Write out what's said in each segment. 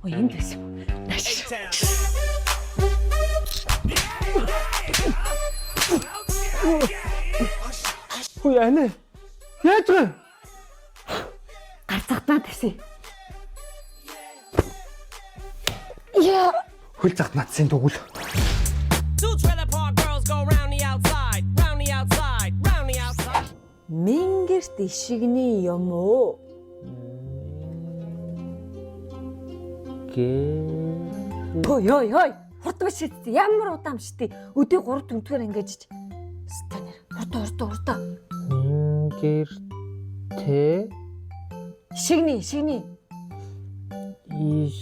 Ой, энд байсан юм. Нааш. Хүй анаа. Яаж байгаа? Гар захтаа тавьсан. Яа, Хөл захт наадсын дүгэл. Two trailer park girls go round the outside, round the outside, round the outside. Мингэрт ишигний юм уу? Гэ. Хөөе, хөөе, хөөе. Хурд биш үү? Ямар удаан биш үү? Өдөө 3 дөрөвдүгээр ангиж. Станер. Хурд, хурд, хурд. Мингэртэ Ишигний, ишигний. иш.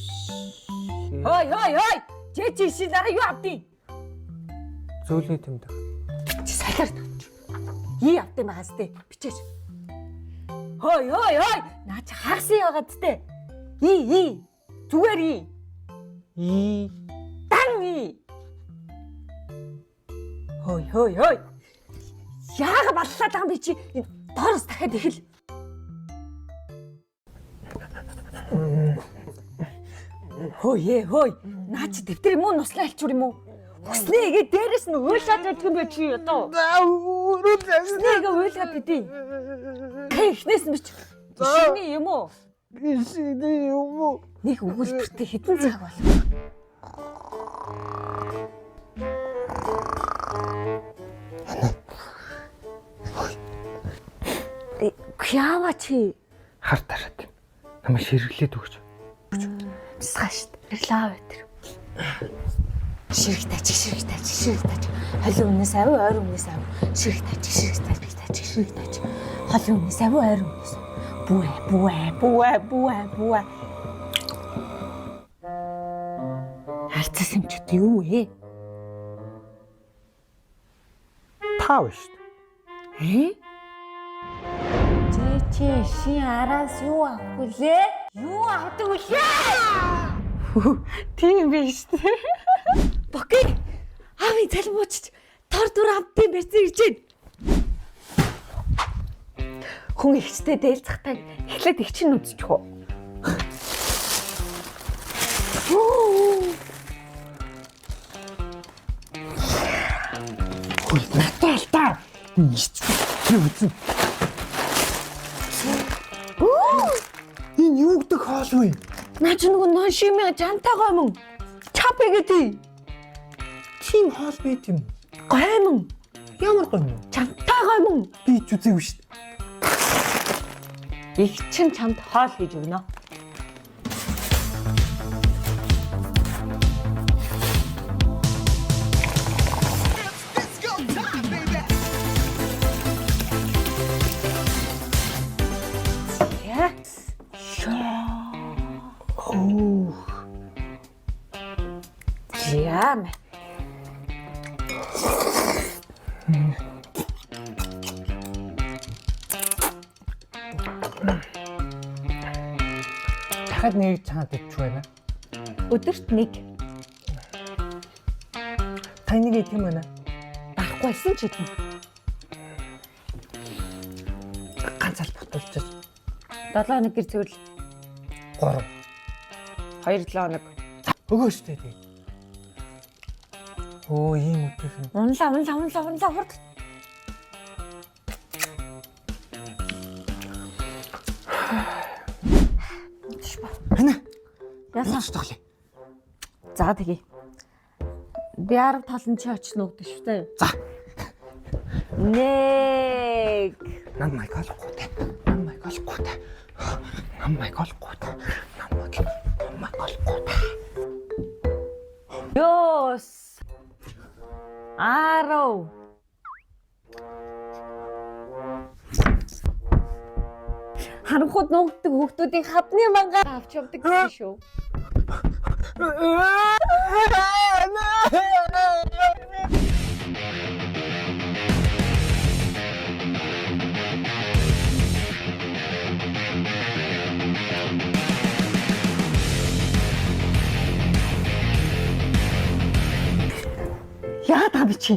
Хөөе, хөөе, хөөе. Жээ чи ишиг дараа юу авдیں۔ Зөөлний тэмдэг. Чи солиор тавч. И авдیں байгаас тээ. Бичээч. Хөөе, хөөе, хөөе. Наа чи хагас яваад тээ. И, и. Зүгээр и. И. Дан и. Хөөе, хөөе, хөөе. Яага баллаад байгаа юм би чи? Энэ Доороос дахиад эхэл. Хөөе, хөөе. Наа чи дэвтэр юм уу, нуслаа альчуур юм уу? Хүснээ игээ дээрэс нь уйлаад байдаг юм бэ чи одоо? Хүснээ игээ уйлгаад идэв. Тэ эхнээс нь бич. Шиний юм уу? Ишигний юм уу? Нэг өгүүлбэртээ хэдэн цаг болох? Кяава чи Хар тараад юм. Намайг ширгэлээд өгч. бисгаа штт. Ирлаа байтэр. Ширэг таач, ширэг таач, ширэг таач. Холин өмнөөс ав, ойр өмнөөс ав. Ширэг таач, ширэг таач, таач, ширэг таач. Холин өмнөөс ав, ойр өмнөөс. Бүвэ, бүвэ, бүвэ, бүвэ, бүвэ. Харцас юм ч одоо юу вэ? Тав шүү Э? Чи чи шин араас юу авах вүлээ? Юу авдаг вүлээ? Тийм биш үү? Боки. Аавын цалин буучч тор дүр амтын барьсан ирж байна. Хүн ихчтэй дээлцахтаа эхлээд их чинь үзчих үү? Хүй надад л та. Би үзэн. Энэ юу гэдэг хоол вэ? Наа чи нөгөө ноншимэ жантайгаа мөн. Чап гэдэг. Тийм хоол байт юм. Гой мөн. Ямар гоё юм. Чантайгаа мөн. Би ч үзээгүй шүү дээ. Их чин чамд хоол хийж өгнө. Яа. Дахиад нэг чанаад идчих байна. Өдөрт нэг Та нэг идэх юм байна. барахгүйсэн ч идэнэ. Ганц ал бутуулчих. 7 хоног гэр цэвэрлэл 3. 2 7 хоног. Өгөө шүү дээ тэгээд. Оо ийм үтэх юм. Унлаа унлаа унлаа унлаа хурд. Хана. Яасан? Яасан тоглоё. За тэгье. Би 10 талан чи очиж нуугдсан шүү дээ. За. Нэг. Нам майк олохгүй та. Нам майк олохгүй та. Нам майк олохгүй та. Нам майк нам майк олохгүй та. Ёс. 10. Харанхуйд нуугддаг хүүхдүүдийн хадны мангаа авч явдаг гэсэн шүү. Яагаад байгаа би чи?